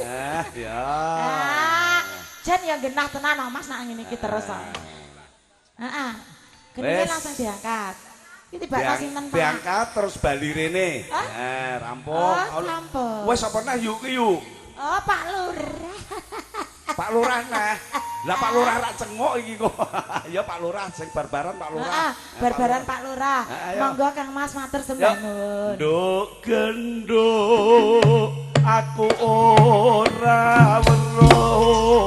Ya. Ah, jan ya genah tenan oh, Mas nak ngene iki terus kok. Heeh. Gendinge langsung diangkat. Iki tibakno sinten, Pak? Diangkat terus bali rene. Hah? Eh, rampung. Oh, rampung. Wis apa neh yuk ki yuk. Oh, Pak Lurah. Pak Lurah neh. Lah Pak Lurah rak cengok iki kok. Ya Pak Lurah sing barbaran Pak Lurah. Heeh, barbaran Pak Lurah. Ayo. Monggo Kang Mas matur sembah nuwun. Nduk genduk aku ora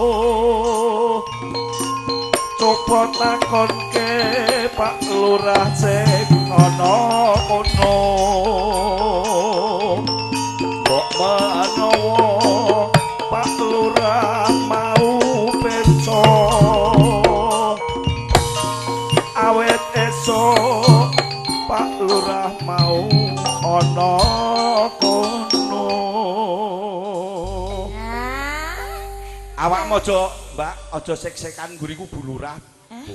weruh. Coba takonke Pak Lurah sing ana kono. Mbok menawa Pak Lurah mau pirsa. Awet esuk Pak Lurah mau ana kono. Nah, Awakmu aja, Mbak, aja sek-sekan mburiku Bu Lurah.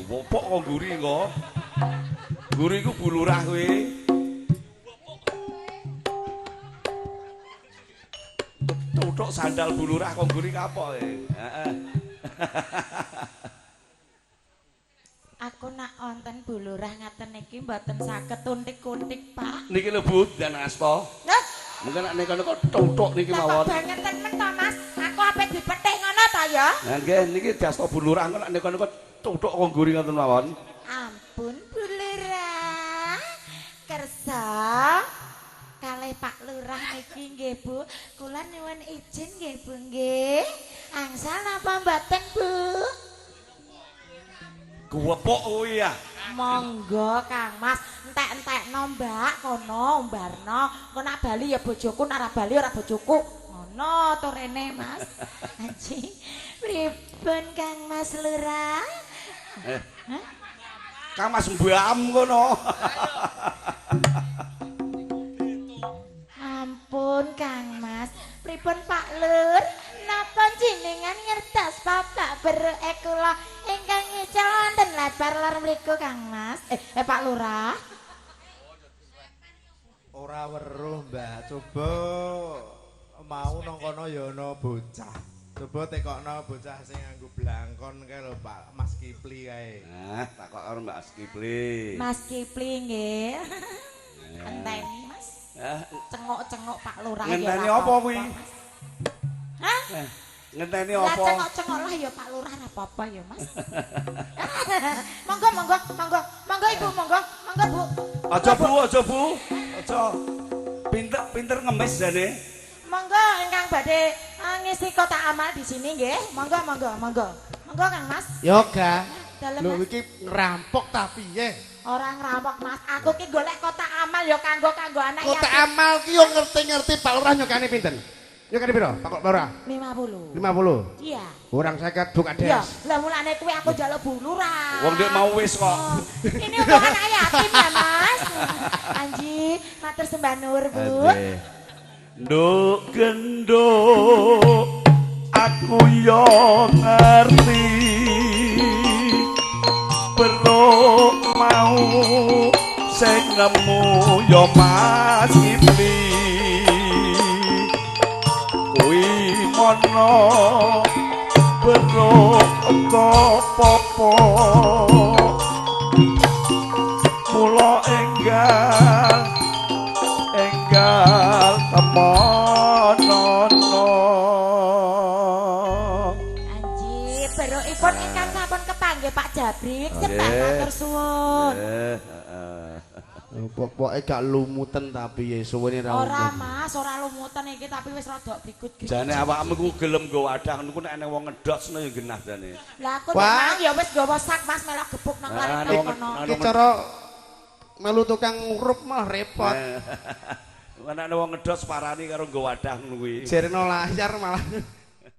Bopok kok mburi kok. Mburiku Bu Lurah kuwi. Tutuk sandal Bu Lurah kok mburi kapok e. Heeh. Aku nak wonten Bu Lurah ngaten niki mboten saged tuntik-kuntik, Pak. Niki lho Bu, dan asta. Nah, Mungkin nek niku kok tutuk niki lah kok mawon. bangeten men to, Mas? Aku ape dipethik ngono ta ya? Lah nggih niki diasta Bu Lurah engko nek niku tutuk kok mburi ngoten mawon. Ampun Bu Lurah. Kersa kalih Pak Lurah niki nggih Bu, kula nyuwun izin nggih Bu nggih. Angsal napa mboten Bu? Guwepok kuwi ya. Monggo Kang Mas, entek-entekno Mbak kono umbarno. Engko nak bali ya bojoku, nak ora bali ora bojoku. Ngono to rene Mas. Anjing. Pripun Kang Mas Lurah? Eh. Kang Mas mbam kono. Ampun Kang Mas, pripun Pak Lur? Napa jenengan ngertos bapak beruke kula ingkang ngicel wonten lebar lor mriku Kang Mas? Pak Lurah. Ora weruh, Mbak. Coba mau nang kono ya ana bocah. Coba tekokno bocah sing nganggo blangkon kae lho, Pak Mas Kipli kae. Nah, takok karo Mbak Kipli. Mas Kipli nggih. Enteni Mas. Cengok-cengok Pak Lurah ya. Ngenteni ora apa kuwi? Mas. Hah? Ngenteni Lah apa? cengok-cengok lah ya Pak Lurah ora apa-apa ya Mas. Monggo monggo monggo. Monggo Ibu monggo. Monggo Bu. Aja Bu, aja Bu. Aja. Pinter-pinter ngemis jane. Monggo ingkang badhe ngisi kotak amal di sini nggih. Monggo monggo monggo. Monggo Kang Mas. Yoga. Dalem Lho Mas. iki ngerampok ta piye? Ora ngrampok Mas. Aku ki golek kotak amal ya kanggo anak Kotak yatim. amal ki yo ngerti-ngerti Pak Lurah nyokane pinten? Nyokane piro? Pak Lurah? 50. 50. Iya. Orang 50 Bu Kades. Iya, lah mulane kuwi aku njaluk Bu Lurah. Wong ndek mau wis kok. Oh, ini untuk anak yatim ya, Mas. Anji, matur sembah nuwun, Bu. Nduk genduk aku yo ngerti. Beruk mau sing nemu yo Mas Kipli. Kuwi mono beruk popo. Mula enggal enggal temonono. Anji, berukipun ingkang sampun kepanggih Pak Jabrik, sembah matur suwun. Pokoke gak lumuten tapi ya suwene ra Ora Mas, ora lumutan iki tapi wis rada brigut-brigut. Jane awakmu ku gelem nggo wadah ngono ku nek ana wong ngedot seneng ya genah jane. Lah aku Wah. nek mang ya wis nggawa sak Mas melok gebuk nang Ah, larik wong- kono. Iki cara melu tukang ngurup malah repot. Nek ana wong ngedot parani karo nggo wadah ngono kuwi. Jereno layar malah.